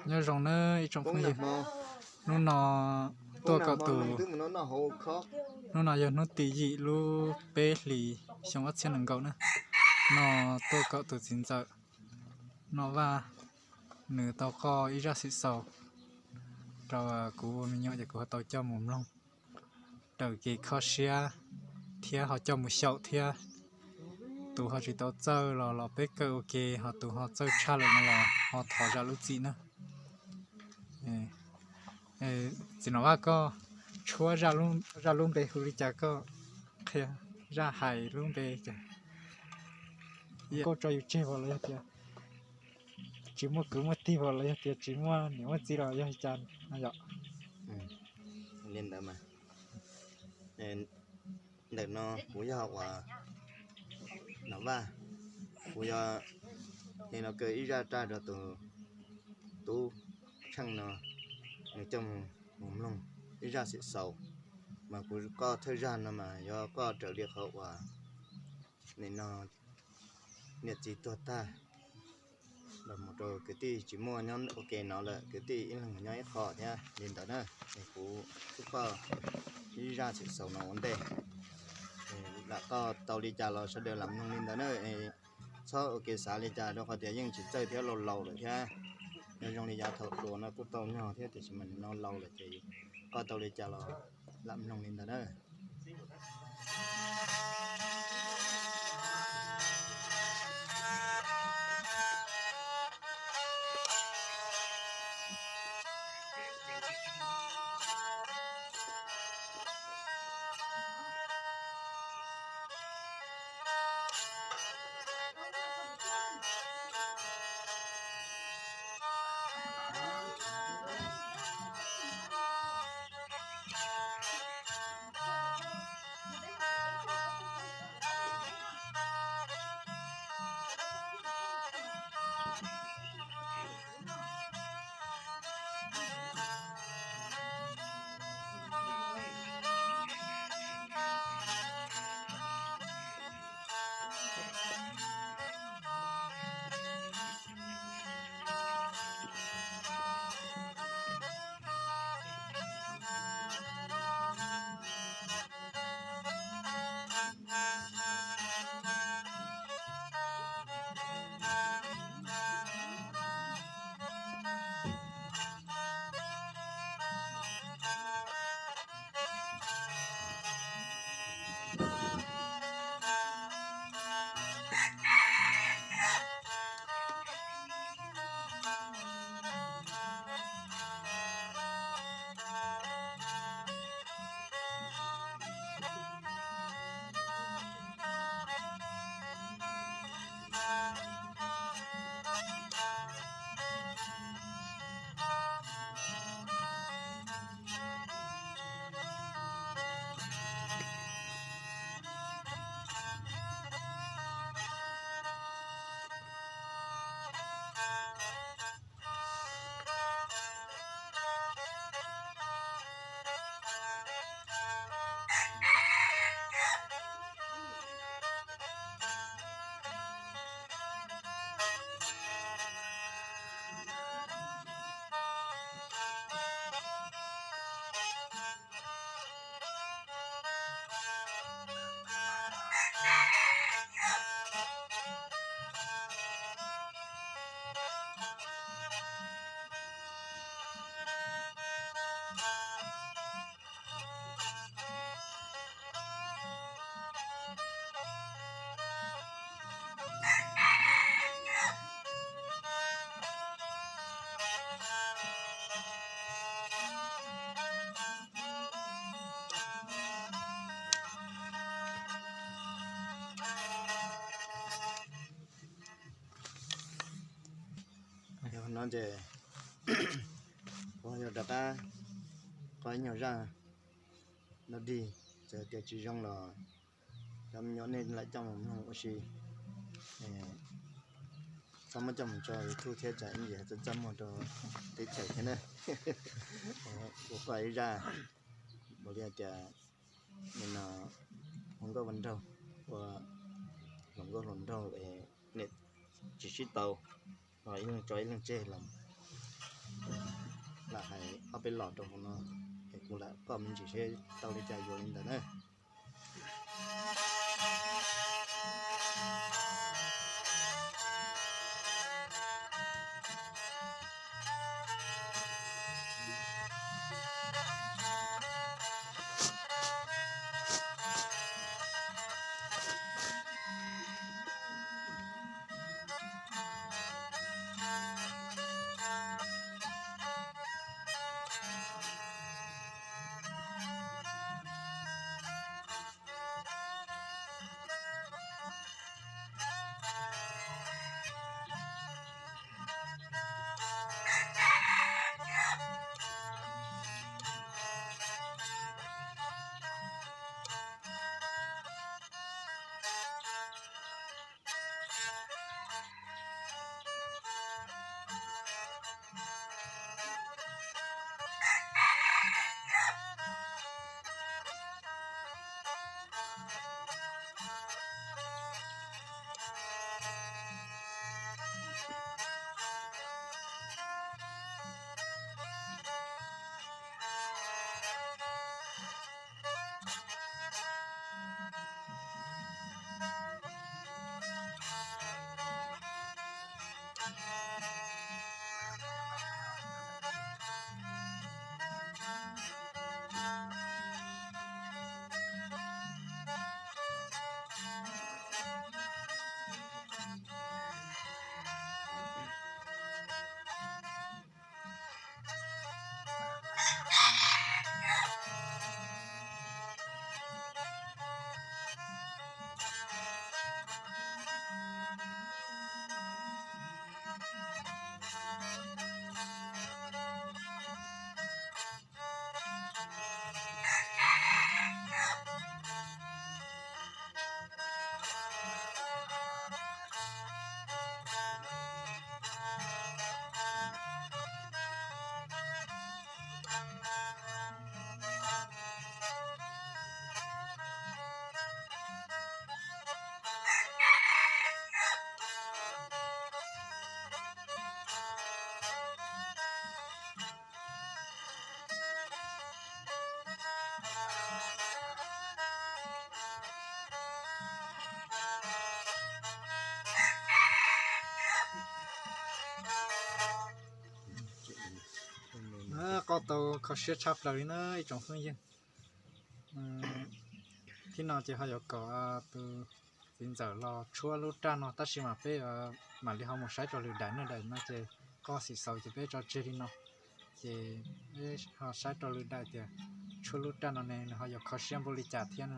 Nyob zoo nawb ib tsoom phooj ywg, hnub no tuaj kaum tus, hnub no yog hnub tim yim lub peb hlis xyoo ob txhiab nees nkaum na. No tuaj kaum tus txiv ntxawm Nom Vaj, nws tau qoj ib zaj xwm xaus rau kuv ua me nyuam ces kuv ho tau coj mus mloog raws kev kho siab thiab ho coj mus xyaum thiab. Tus ho tsis tau txawj los los peb kawm ua ke, ho tus ho txawj tshaj lawm no los ho thov zam lub txim na. Txiv Nom Vaj, koj tshuab zaj lub npe hu li cas, koj qhia zaj hais lub npe cas, koj tso yus tseg los yog tias tsis muaj kwv muaj tij los yog tias tsis muaj niam muaj txiv los yog li cas no yom? Li ntawd mas, ntawm no kuv yog uas Nom Vaj, kuv yog li no kaw ib zaj raj rau tus tub Tsheej no, nws coj mus mloog ib zaj xwm xaus, mas kuv koj thawj zaj no mas yuav koj raws li qhov uas nim no niam txiv tuag tag los mus rau kwv tij tsis muaj nyob ua ke no lawm, kwv tij ib leeg nyob ib qho thiab li ntawd na. Es kuv thub koj ib zaj xwm xaus no ua ntej, lam koj tau li cas los sawv daws lam mloog li ntawd na. Txhob ua ke xav li cas rau qhov tias yeej tsis txawj thiab laus laus lawm thiab. Nyob zoo li yav thaum hluas no kuj tau mloog thiab tiam sis mas nim no laus lawm ces koj tau li cas los lam mloog li ntawd na. Yog no ces kuv yuav rov qab qhov nyuag zaj no dig, txawm tias tsis zoo los cov me nyuam nej lam coj mus mloog ua si. Txhob muab coj mus tso YouTube thiab tsam ib ntsis txaj txaj muag rau teb chaws thiab na. Ua koj ib zaj, ua li tias nim no hu nkauj ua nraug, ua hluas nkauj hluas nraug es niam tsis sib tau, los ib leeg tso ib leeg tseg los Lam hais ob peb los rau hauv no, es kuv lam koj me ntsis seb tau li cas yuav li ntawd na. Qoj tau kho siab tshaj plaws li na ib tsoom phooj ywg. Thiab no ces ho yuav kom tus txiv ntxawm los tshuab lub raj no tab sis mas peb mam li ho mus saib rau lwm daim na, daim no ces qoj xim xaus ces peb tso tseg li no. Ces peb ho saib rau lwm daim tias tshuab lub raj no ne nws ho yuav kho siab npaum li cas thiab na.